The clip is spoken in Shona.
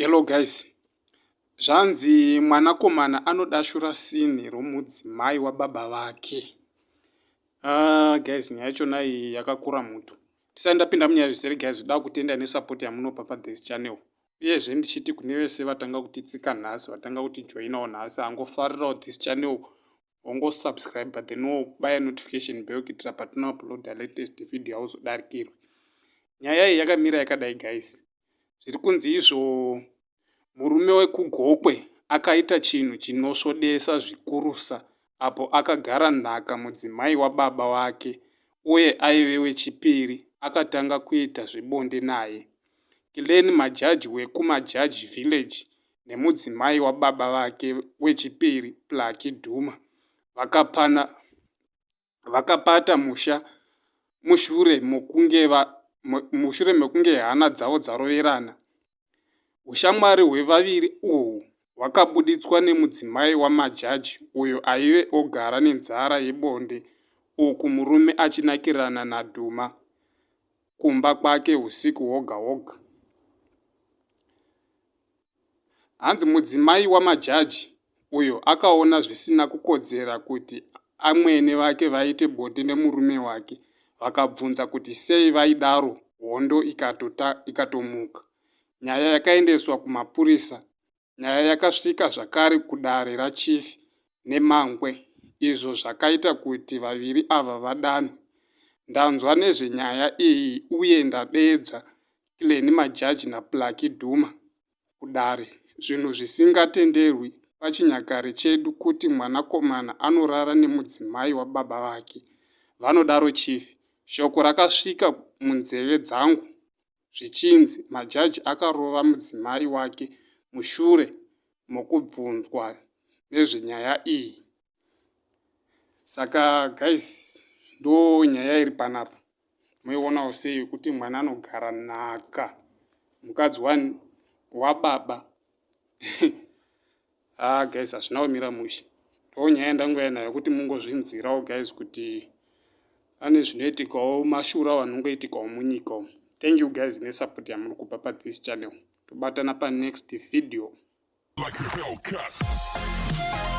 Hello guys, zvanzi mwanakomana anodashura sinhi romudzimai wababa vake. Ah, guys, nyaya yachona iyi yakakura muto. Tisati ndapinda munyaya zvizere guys, da kutenda nesupport yamunopa pa this channel. Uyezve ndichiti kune vese vatanga kutitsika nhasi, vatanga kutijoinawo nhasi, angofarirawo this channel, wongosubscribe then wobaya notification bell kuitira patinouploada latest video hauzodarikirwi. Nyaya iyi yakamira yakadai guys. Zviri kunzi izvo murume wekuGokwe akaita chinhu chinosvodesa zvikurusa apo akagara nhaka mudzimai wababa vake uye aive wechipiri akatanga kuita zvebonde naye. Clan Majaji wekuMajaji Village nemudzimai wababa vake wechipiri Placky Duma vakapana Vakapata musha mushure mokunge va, mushure mekunge hana dzavo dzaroverana. Ushamwari hwevaviri uhu hwakabuditswa nemudzimai waMajaji uyo aive ogara nenzara yebonde uku murume achinakirana naDhuma kumba kwake husiku hwoga hwoga. Hanzi mudzimai waMajaji uyo akaona zvisina kukodzera kuti amwene vake vaite bonde nemurume wake vakabvunza kuti sei vaidaro hondo ikatomuka. Nyaya yakaendeswa kumapurisa. Nyaya yakasvika zvakare kudare raChief Nemangwe izvo zvakaita kuti vaviri ava vadanwe. Ndanzwa nezvenyaya iyi uye ndadeedza Clenny Majaji naPlucky Duma kudare zvinhu zvisingatenderwi pachinyakare chedu kuti mwanakomana anorara nemudzimai wababa vake, vanodaro Chief. Shoko rakasvika munzeve dzangu zvichinzi Majaji akarova mudzimai wake mushure mokubvunzwa nezvenyaya iyi. Saka guys ndonyaya iri panapa. Moionawo sei yekuti mwana anogara nhaka mukadzi wani wababa. Ah guys hazvina kumira mushe. Ndonyaya yandangouya nayo kuti mungozvinzwirawo guys kuti pane zvinoitikawo mashura anongoitikawo munyika umu. Thank you guys nesupport yamuri kupa pa this channel. Tobatana pa next video. Like a Hellcat.